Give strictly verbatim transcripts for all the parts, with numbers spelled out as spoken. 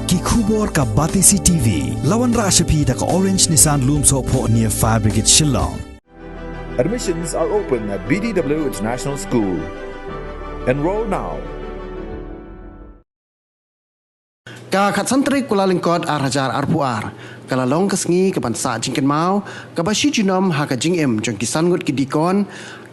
Ki khubor ka Batesi T V. La wanrah sha phi da ka Orange Nissan Lumsohphoh near Fire Brigade Shillong. Admissions are open at B D W International School. Enroll now. Ka khatsan tarik Kyllalyngkot ar hajar arphew ar, ka la long ka sngi kaban sah jingkynmaw kaba shi junom ha ka jingim jong ki san ngut ki dikon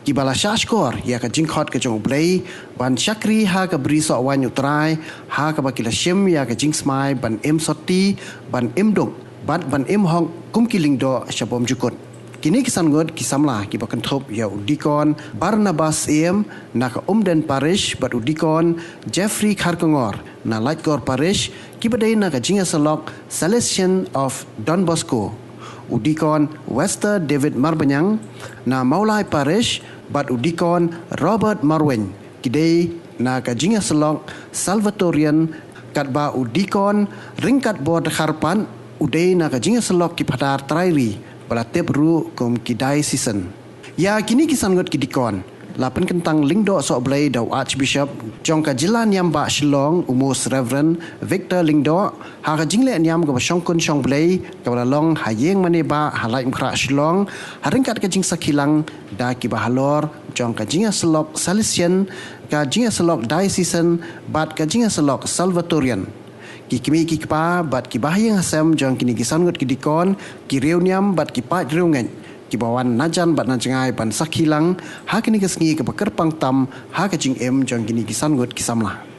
kiba la shahshkor ïa ka jingkhot ka jong U Blei ban shakri ha ka Bri Sohwaiñ U Trai, ha kaba ki la shim ïa ka jingsmai ban im sotti, ban im duk bad ban im hok kum ki lyngdoh sha bymjukut. Kine ki san ngut ki samla kiba kynthup ïa u Dikon Barnabas Syiem na ka Umden Parish bad u Dikon Jeffrey Kharkongor na Laitkor Parish, kiba dei na ka jingïasyllok Salesian of Don Bosco, u Dikon Wester David Marbaniang na Mawlai Parish bad u Dikon Robert Marwein, ki dei na ka jingïasyllok Salvatorian, katba u Dikon Ryngkatbor Dkhar pat u dei na ka jingïasyllok ki Phadar Trai Ri, ba la tip ruh kum ki Diocesan. Ïa kine ki san ngut ki dikon la pynkyntang lyngdoh sohblei da u Archbishop jong ka Jylla Niam Bah Shillong, u Most Reverend Victor Lyngdoh, ha ka jingleh niam kaba shongkun shongblei kaba la long ha ïing mane bah ha Laitumkhrah Shillong, ha ryngkat ka jingsakhi lang da kiba halor jong ka jingïasyllok Salesian, ka jingïasyllok Diocesan bad ka jingïasyllok Salvatorian. Ki kmie ki kpa bad ki bahaïing hasem jong kine ki san ngut ki dikon, ki riewniam bad ki paid riewngeit kiba wan najan bad najngai ban sakhi lang ha kane ka sngi kaba kyrpang tam ha ka jingim jong kine ki san ngut ki samla.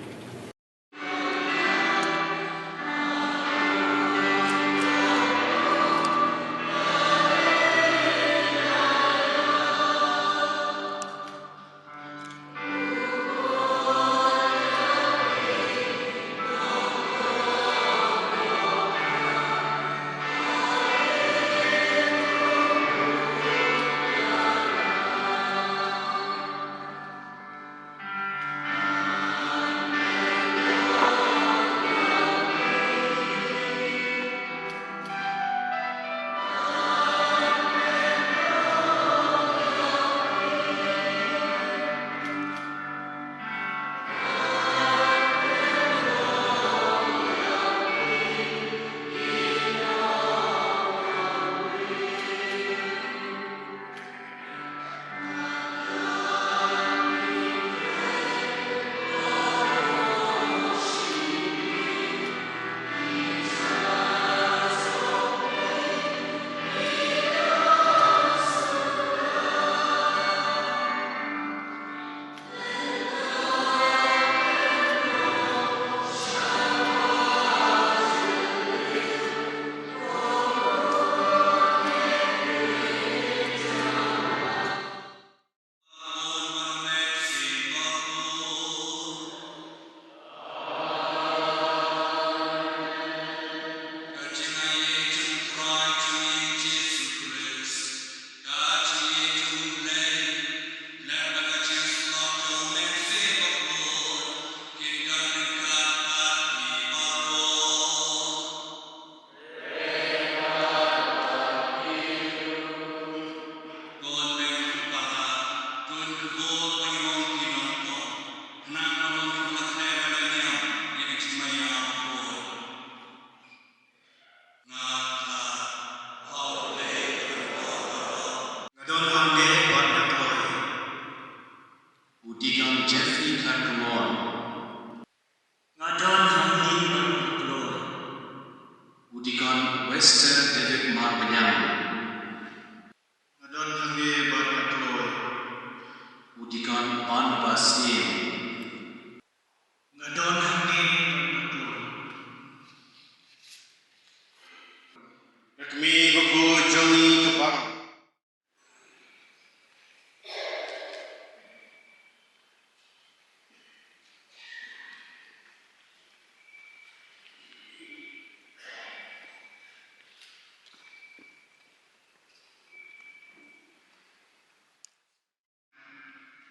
Nga don hangne bad nga kloi. U Dikon Jeffrey Kharkongor. Nga don hangne bad nga kloi. U Dikon Wester David Marbaniang. Nga don hangne bad nga kloi. U Dikon Barnabas Syiem. Nga don hangne bad nga kloi. Ka kmie bakhuid jong ngi ka bang.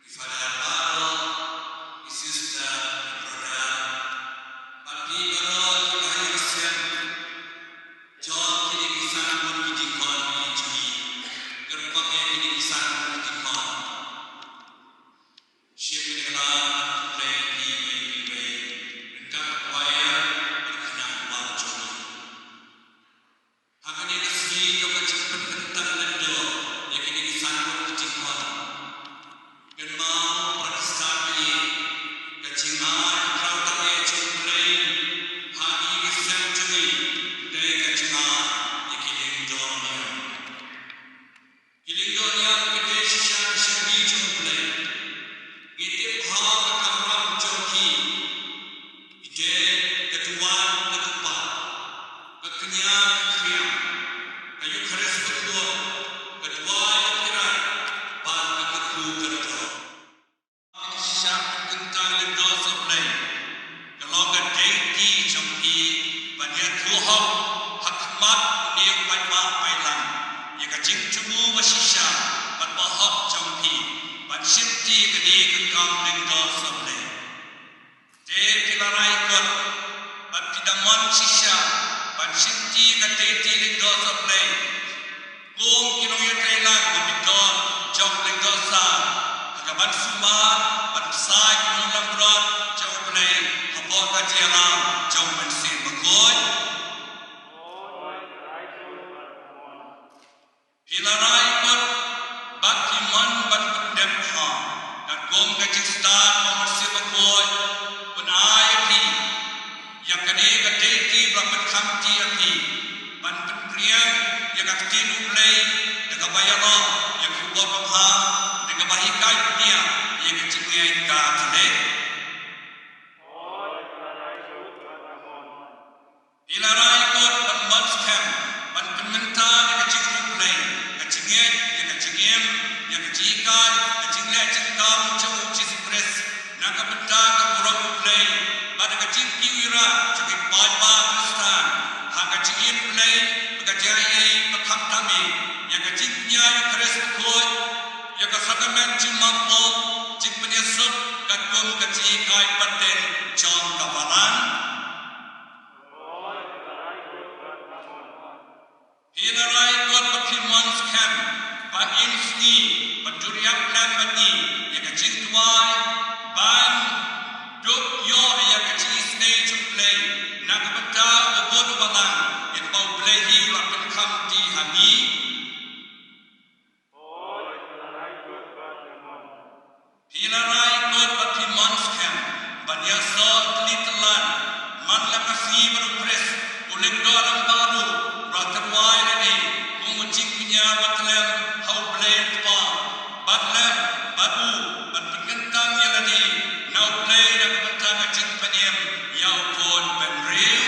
I Father baroh, i sister, i brother, bad phi baroh ki bahaïing hasem jong kine ki san ngut ki dikon ki jong ngi. Kyrpang ïa kine ki san ngut ki dikon. Shim ïa ka la, pyntrei phi wei phi wei. Ryngkat ka choir, bad ka khynnah. Duh hok ha khmat une u paidbah paidlang ïa ka jingthmu ba shisha bad ba hok jong phi ban shimti ïa kane ka kam lyngdoh sohblei. Te phi la rai kut bad phi da mon shisha ban shimti ïa ka tei lyngdoh sohblei. Kum ki nongïatreilang ba bitar jong lyngdoh sar ha kaban sumar bad pynshai ïa ki nongïalam jong U Blei hapoh ka jingïalam jong U Mynsiem Bakhuid. Phi la rai kut bad phi mon ban pyndep ha katkum ka jingstad ba U Mynsiem Bakhuid un ai ïa phi ïa kane ka tei ba la pynkham ïa phi ban pynpriang ïa ka ktien U Blei da kaba ïalam ïa ki khubor babha, da kaba hikai bniah ïa ka jingngeit Katholik. Phi la rai kut ban mon skhem ban pynmynta ïa ka jingïeit U Blei, ka jingngeit, ïa ka jingim, ïa ka jinghikai, ka jingleh jingkam jong U Jisu Khrist na ka bynta ka burom U Blei bad ka jingkyrpad jong ki paidbah Khristan ha ka jingim Blei, bad ka jingaiei ba khamtam ïa ka jingpynïaid U Khrist Bakhuid, ïa ka sakramen jingmap burom, jingpynïasuk katkum ka jinghikai pateng jong ka Balang. Phi la rai kut bad phi mon skhem ban im sngi, ban jurip lem bad ngi ïa ka jingduwai, ban dup ïoh ïa ka jingisynei jong U Blei na ka bynta u bun u balang ïa kaba U Blei hi u la pynkham ha ngi. Phi la rai kut bad phi mon skhem ban ïasoh tylli tyllan man la ka sngi ba U Khrist u lyngdoh lem bad u la tyrwa ïa lade kum u jingpynïar bathylliem ha U Blei U Kpa, bad lem bad u ban pynkyntang ïa lade na U Blei na ka bynta ka jingpynim ïa u Khun bynriew.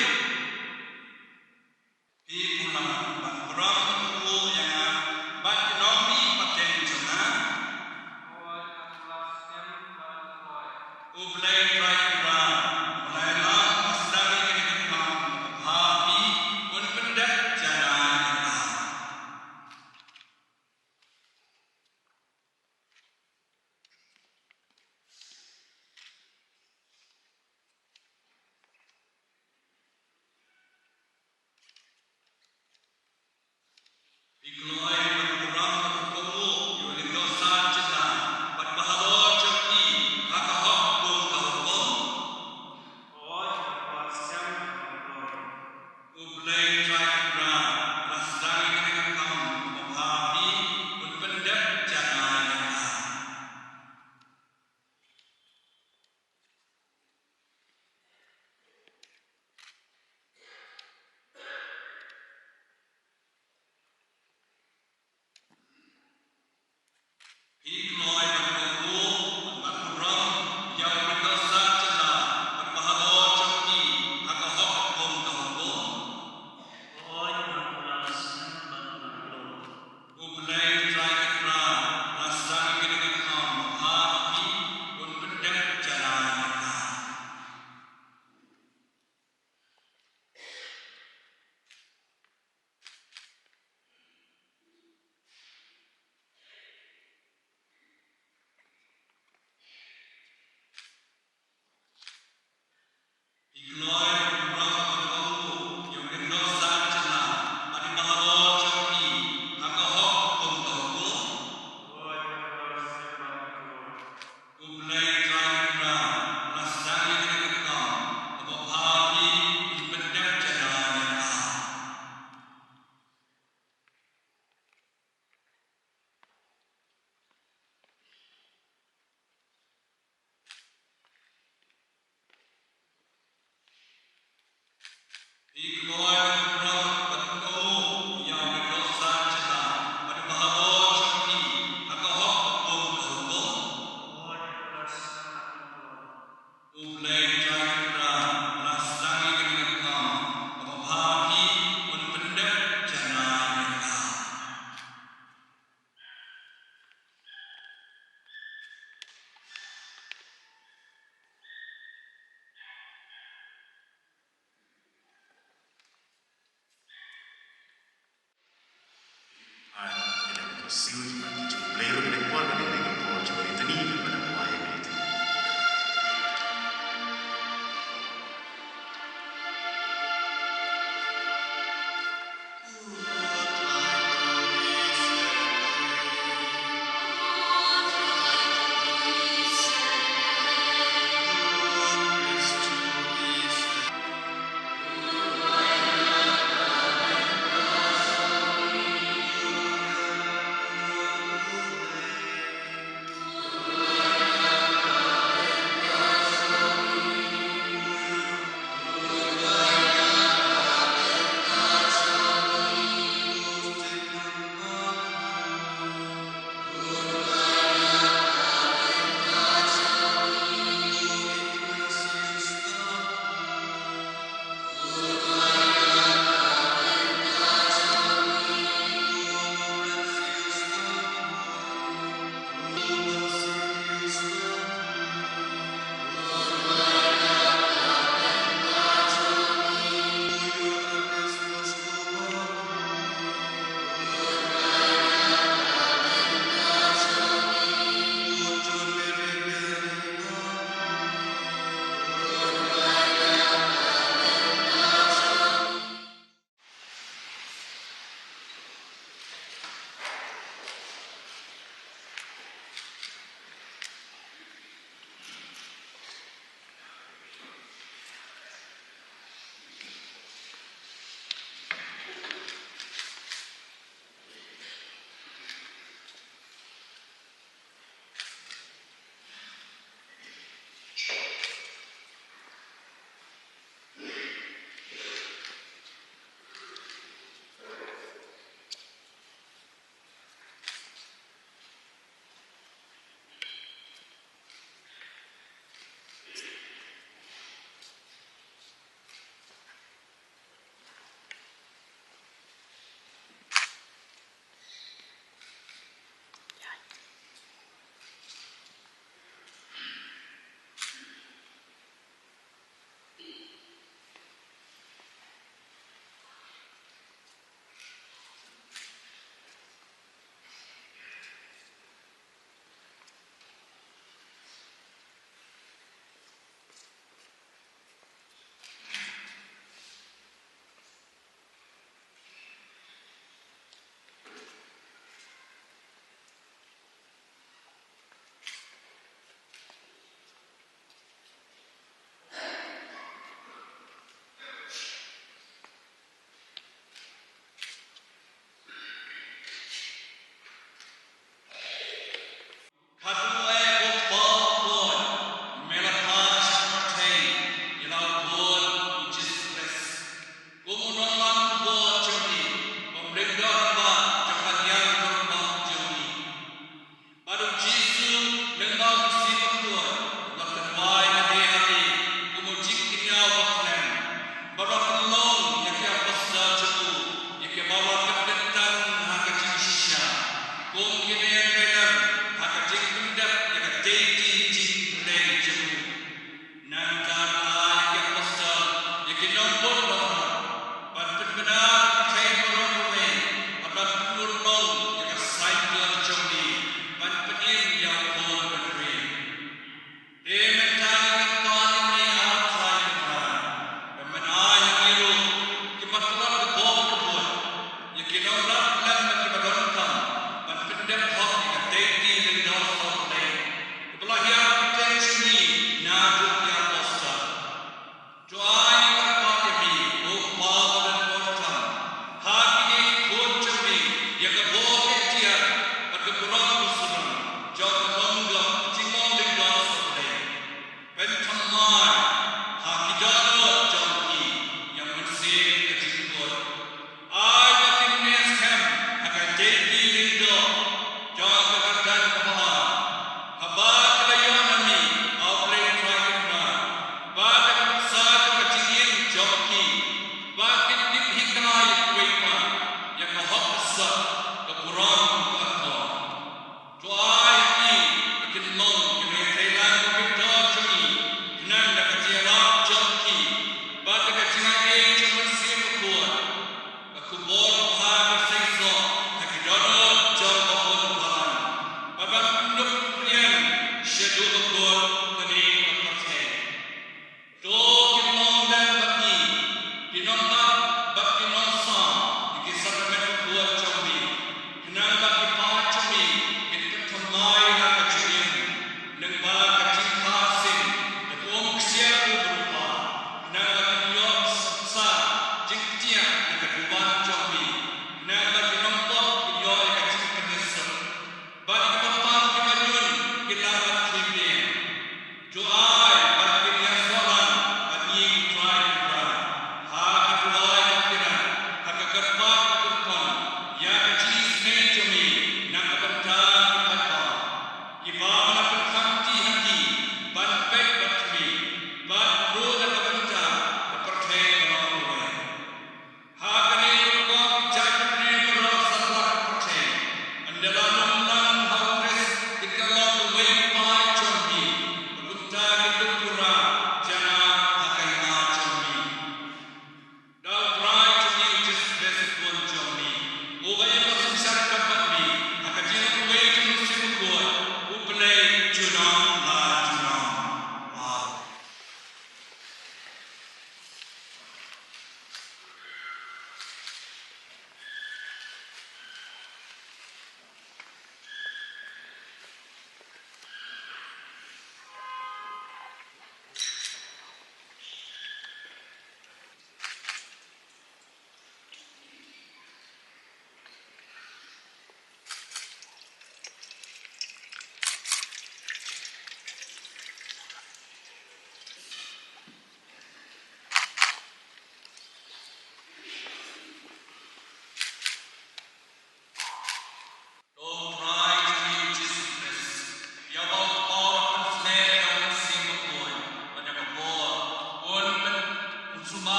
Phi pula ban burom ïa nga bad ki nongmih pateng jong nga. U Blei Trai Kynrad, u la ïalam bad sdang ïa kane ka kam kaba bha ha phi, un pyndep janai ïa nga. Phi kloi ban burom bad kohnguh ïa u lyngdoh san jylla bad ba halor jong ki ha ka hok kum ka hukum. U Blei Trai Kynrad, la sdang ïa kane ka kam kaba bha ha phi, un pyndep janai ïa nga. Phi kloi ban kohnguh bad burom ïa u lyngdoh san jylla bad ba halor jong ki ha ka hok kum ka hukum. U Blei Trai Kynrad, la sdang ïa kane ka kam kaba bha ha phi, un pyndep janai ïa nga. Phi kloi ban burom bad kohnguh ïa u lyngdoh san jylla bad ba halor jong ki ha ka hok kum ka hukum. U Blei Trai Kynrad, la sdang ïa kane ka kam kaba bha ha phi, un pyndep janai ïa nga. Phi kloi ban burom bad kohnguh ïa u lyngdoh san jylla bad ba halor jong ki ha ka hok kum ka hukum. U Blei Trai Kynrad, la sdang ïa kane ka kam kaba bha ha phi, un pyndep janai ïa nga. Siew jong U Blei ruh ka dei por, ka dei ka por jong ka Bethany, ka dei ka por jong ka Bethany.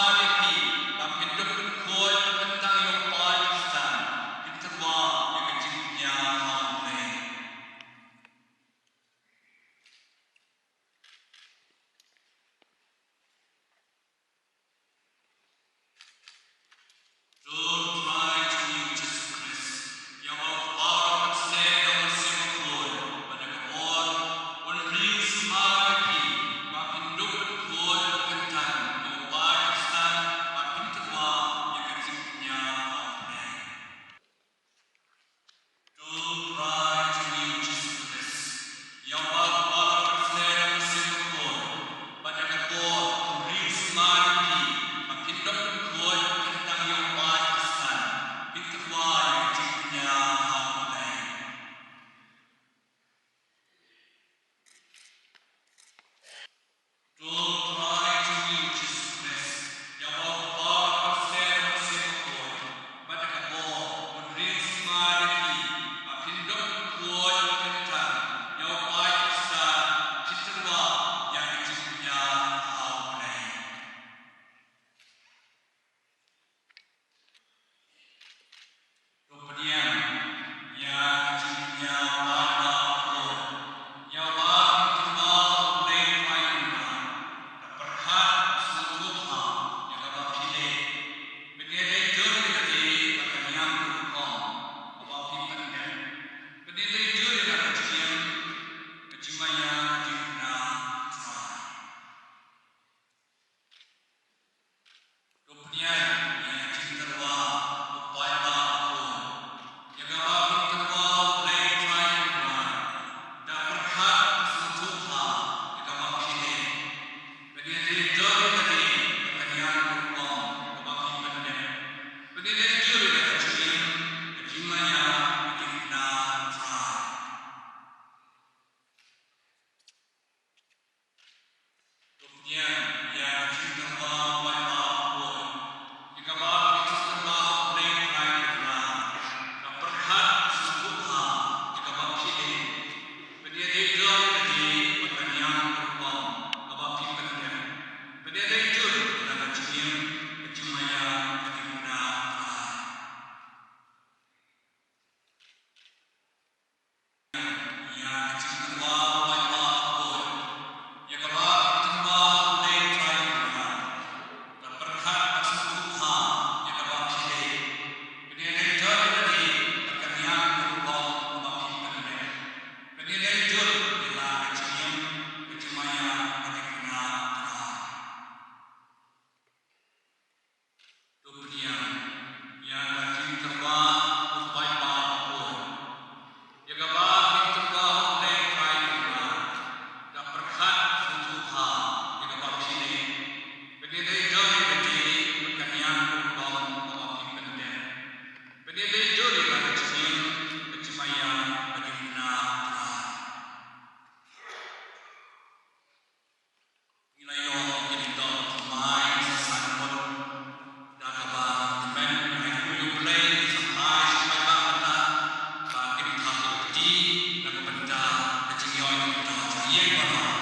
Ïa phi, ba phin dup pynkhuid ba kyntang ïa u Pakistan, phin tyrwa ïa ka jingpynïap ha U Blei. To Trai jong ngi u Jisu Khrist, ïa u ba u paw da ka mynsiem da u mynsiem bakhuid, bad da ka bor, un ring sumar ïa phi, ba phin dup pynkhuid ba kyntang ïa u Pakistan, ba phin tyrwa ïa ka jingpynïap ha U Blei. To Trai jong ngi u Jisu Khrist, ïa u ba u paw da ka mynsiem da u mynsiem bakhuid, bad da ka bor, un ring sumar ïa phi, ba phin dup pynkhuid ba kyntang ïa u Pakistan, phin tyrwa ïa ka jingpynïap ha U Blei. To Trai jong ngi u Jisu Khrist, ïa u ba u paw da ka mynsiem da u mynsiem bakhuid, bad da ka bor, un ring sumar ïa phi, ba phin dup pynkhuid ba kyntang ïa u Pakistan, phin tyrwa ïa ka jingpynïap ha U Blei. To pdiang ïa ka jingpynïap paidbah bakhuid, ïa u ba phin tyrwa ha U Blei Trai Kynrad, da pyrkhat bad sngewthuh bha ïa kaba phi leh. Phin ïaleh jur ïa lade bad ka niam ka rukom kaba phi pyndep. Phin ïaleh jur ïa la ka jingim, ka jingmaïa, ka jingkyrkhu, Trai. To pdiang ïa ka jingtyrwa u paidbah bakhuid, ïa kaba phin tyrwa ha U Blei Trai Kynrad, da pyrkhat bad sngewthuh bha ïa kaba phi leh. Phin ïaleh jur ïa lade bad ka niam ka rukom kaba phi pyndep. Phin ïaleh jur ïa la ka jingim, ka jingmaïa, ka jingkyrkhu, Trai. To pdiang ïa ka jingtyrwa u paidbah bakhuid, ïa kaba phin tyrwa ha U Blei Trai Kynrad, da pyrkhat sngewthuh bha ïa kaba phi leh. Phin ïaleh jur ïa lade bad ka niam ka rukom kaba phi pyndep. Phin ïaleh jur ïa la ka jingim, ka jingmaïa, ka jingkyrkhu, Trai. Ïa ka jingtyrwa u paidbah bakhuid, ïa kaba phin tyrwa ha U Blei Trai Kynrad, da pyrkhat bad sngewthuh bha ïa kaba phi leh. Phin ïaleh jur ïa lade bad ka niam ka rukom kaba phi pyndep. Phin ïaleh jur ïa la ka jingim, ka jingmaïa, ka jingkyrkhu, Trai. To pdiang ïa ka jingtyrwa u paidbah bakhuid, ïa kaba phin tyrwa ha U Blei Trai Kynrad, da pyrkhat sngewthuh bha ïa kaba phi leh. Phin ïaleh jur ïa lade bad ka niam ka rukom kaba phi pyndep. Phin ïaleh jur ïa la ka jingim, ka jingmaïa, ka jingkyrkhu, Trai. Ngi la ïoh ïa ki lyngdoh thymmai sa san ngut. Da kaba tymmen ngi ai khublei ïa U Blei, ngi sa phai sha paidbah mynta ba kin thap ïa ka kti na ka bynta ka jingïoh lyngdoh jong ïing baroh.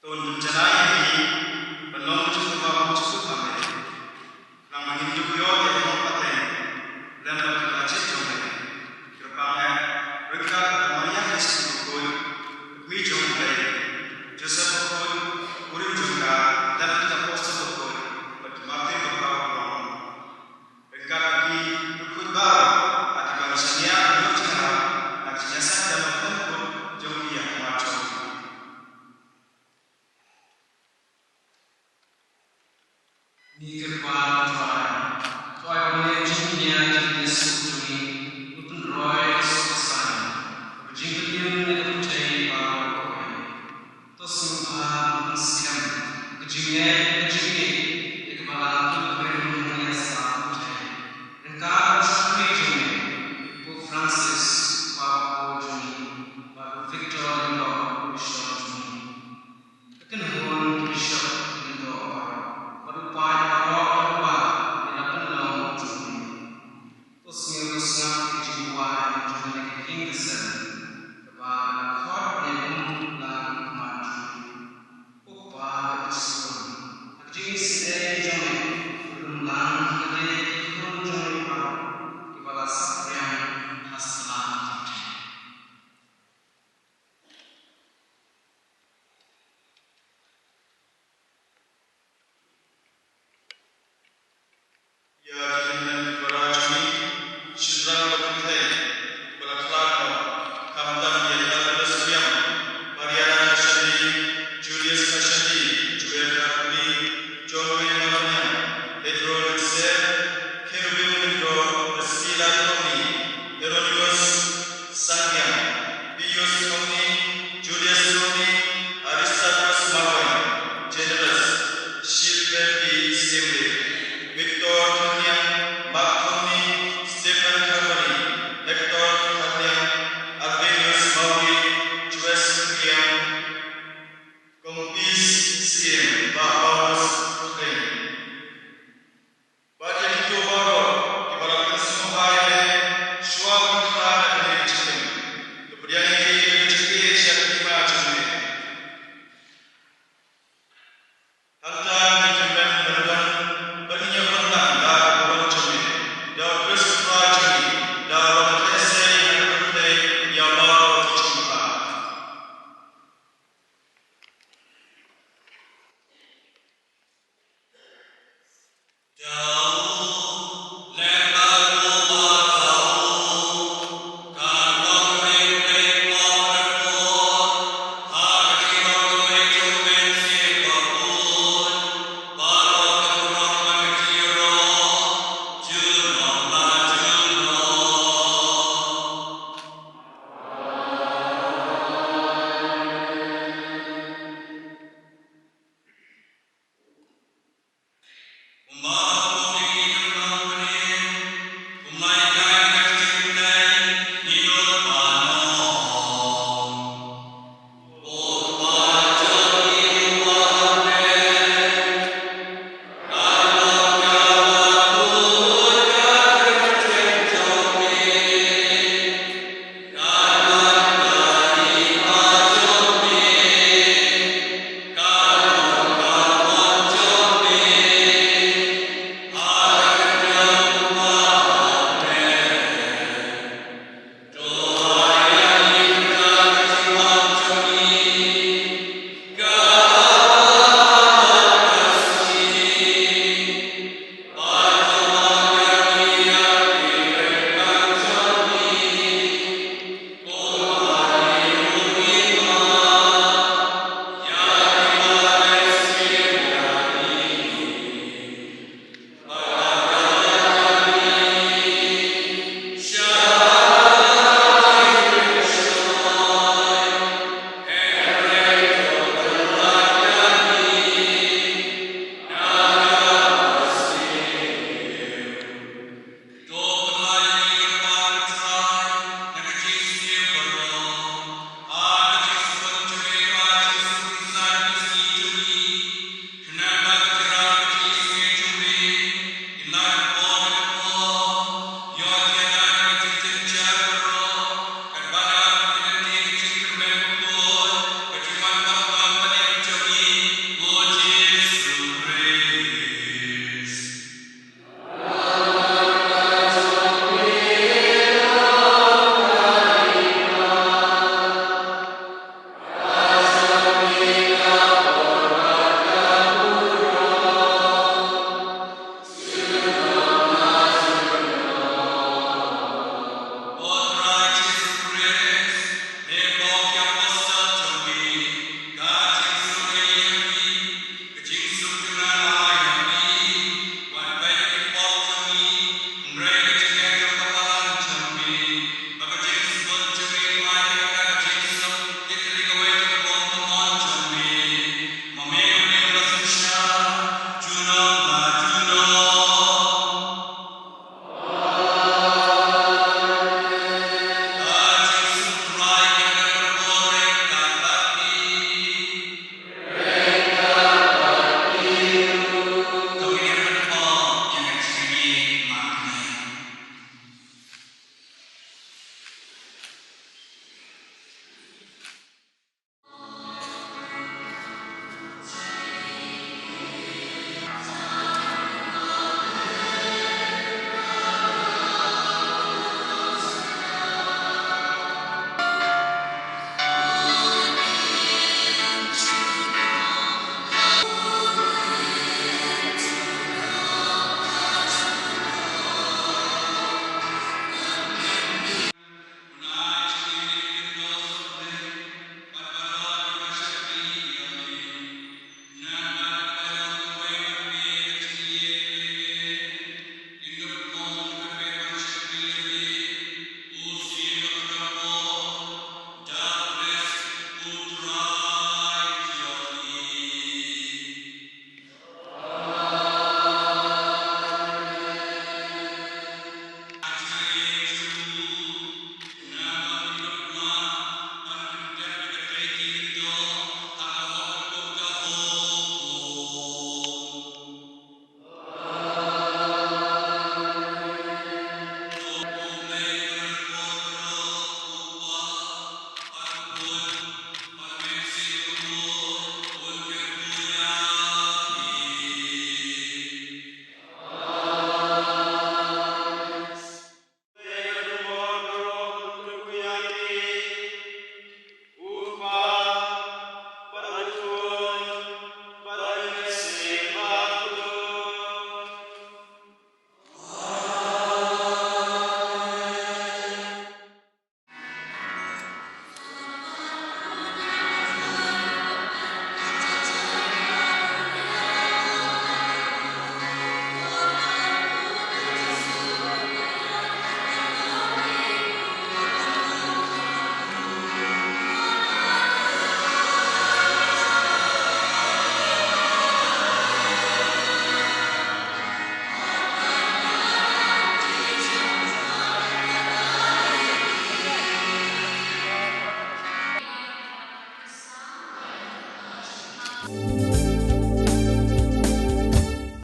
To ngin janai ïa phi ban long ka jingkyrpad jong u Jisu ha me. Khnang ba ngin ïoh ïa ka nongpateng lem bad ka kyrpad jong me. Kyrpang eh ryngkat bad Maria Theisotti Bakhuid, ka kmie jong U Blei, Joseph Bakhuid, u kurim jong ka, lem bad ki apostol bakhuid bad ki martir bakhraw balang. Ryngkat bad ki bakhuid baroh, ha kiba ngi shaniah ban ïoh jingïarap na ka jingïasaid lem bad khuid jong ki ha khmat jong phi. Ngi kyrpad, Trai, Trai, ba ngi ïa jingïa jingïasaid jong ngi, u pynroi ïa ka suk ka saiñ, ka jingpynim ïa ka pyrthei baroh kawei. To sngewbha ban pynskhem ka jingngeit, ka jingngeit ïa kaba la pynrem ha ïa sa pyrthei. Ryngkat u shakri jong ngi, u Pope Francis, u Papa jong ngi, bad u Victor Lyngdoh, u Bishop jong ngi. Ka kynhun ki bishop ki lyngdoh baroh, bad u paid baroh, bad uba ïa la pynlong jong ngi. To sngew sngap ïa ka jingduwai jong kane ka ïing ka sem, kaba la khot ïa ka kum la ka khmat jong ngi. Ko Kpa ba ha ka sky.